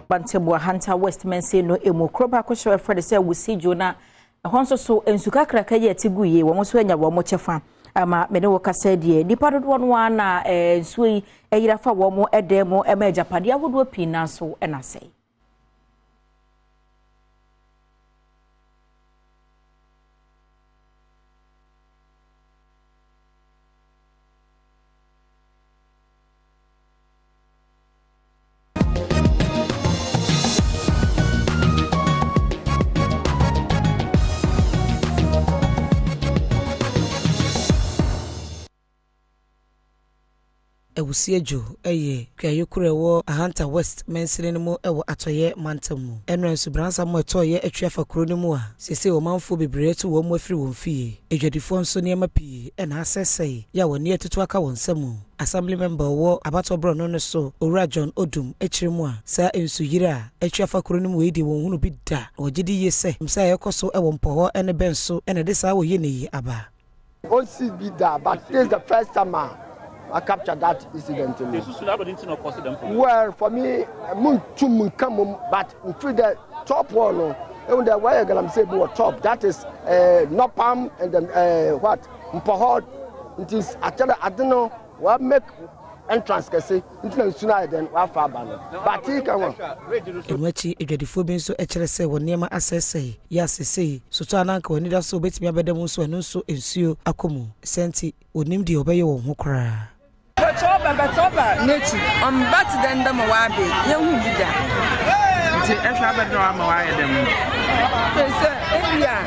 Mantam Ahanta West mansin no mu kuro baako so a wɔfrɛ no sɛ Wusidwo na ɛhɔ nso so nsu kakraka yi a ɛte gu yie wɔn nso anya wɔn kyɛfa ama me ne wo kasa deɛ nnipa dodoɔ no ara na eh, nsuo yi ayira fa wɔn dan mu ma agyapadeɛ ahodoɔ pii nanso na asɛe. Awusiadwo yɛ kuayɛ kuro a ɛwɔ Ahanta West mansini no mu wɔ Atɔeɛ mantam mu. Ɛnora nsubransam a ɛtɔeɛ atwi afa kuro no mu a seesei ɔmanfoɔ bebree atu wɔn mu afiri wɔn fie. Adwadifoɔ nso nneɛma pii na asɛesɛe yɛ a wɔn ani atutu aka wɔn nsa mu. Assembly Member a ɔwɔ abatoɔ borɔno no so, Owura John Odum kyerɛ mu a, saa nsuyiri a atwi afa kuro no mu wei deɛ wɔnhunu bi da na wɔgye di yie sɛ nsa a ɛrekɔ so wɔ Mpɔhɔ ne Bɛnso na ɛde saa wɔyɛ nnɛ yi aba. Ɔnsii bi da but this is the first time a ma capture that incident no. Well for me muntum nka mom but mfiri dɛ top hɔ no ehu dɛ wɔyɛ galamsey bi wɔ top that is eh, Nɔpam and then eh, what Mpɔhɔ nti akyɛ dɛ ade no wa make entrance kɛse nti na nsu no ayɛ dɛn wafa aba no but yi ka ho. Ɛno akyi, adwadifoɔ bi nso kyerɛ sɛ wɔn nneɛma asɛesɛe yɛ a seesei sotɔɔ a na anka wɔn ani da so sɛ wɔbɛtumi abɛda mu nso ɛno nso nsuo akɔ mu. Saa nti, wɔnnim deɛ wɔbɛyɛ wɔn ho koraa. Bɛtɛ ɔba, bɛtɛ ɔba n'ekyir, ɔmmba tse dɛ ndɛ ma ɔaba yi, yennhun bi da. Ntsi ehwɛ aber na ɔama ɔayɛ dɛm no? Sɛ ebi a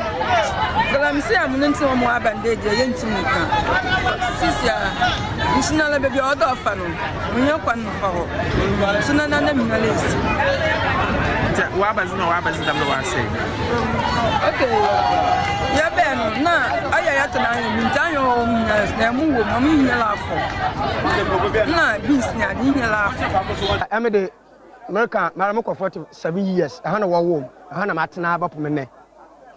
galamsey a mono ntsi na ɔma ɔaba ndɛ yi deɛ yenntum nnka. Sisi a nsu no ara beebi a ɔwɔ dɛ ɔfa no, onnya kwan mmfa hɔ. Nsu no n'anam nyinara esi. Ntsi ɔaba dze na ɔaba dze dɛm na ɔasɛe? Okay, yɛbɛɛ no na ɔyɛ a yɛtɔ no anwea bi ntsi anwea wɔ hɔ nyinara so na ɛmo wɔ mu, ɔmo nyinara afɔ. Na beans ne ade nyinara afɔ. Ɛme de mereka mara mekɔ 47 years ɛha na wɔwoo m ɛha na matena abɛpem nnɛ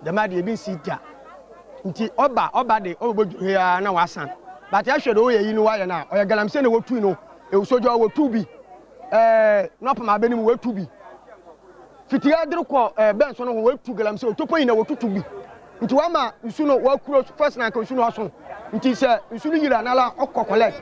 dɛm adeɛ ebi nsi da nti ɔba ɔba de ɔbɛbɔ dwuro he ara na wasan but ɛhwɛ de ɔyɛ yi no wayɛ no a ɔyɛ galamsey na wɔtui no ewusogya wɔtu bi ɛɛ nɔpem abɛ no mu wɔtu bi fiti adere kɔ ɛɛ bɛnso no ho wɔtu galamsey otopɔ nyina wɔtutu bi nti wama nsu no wakuro first na nka nsu no ɔso nti sɛ nsu no yiri anala ɔkɔ collect.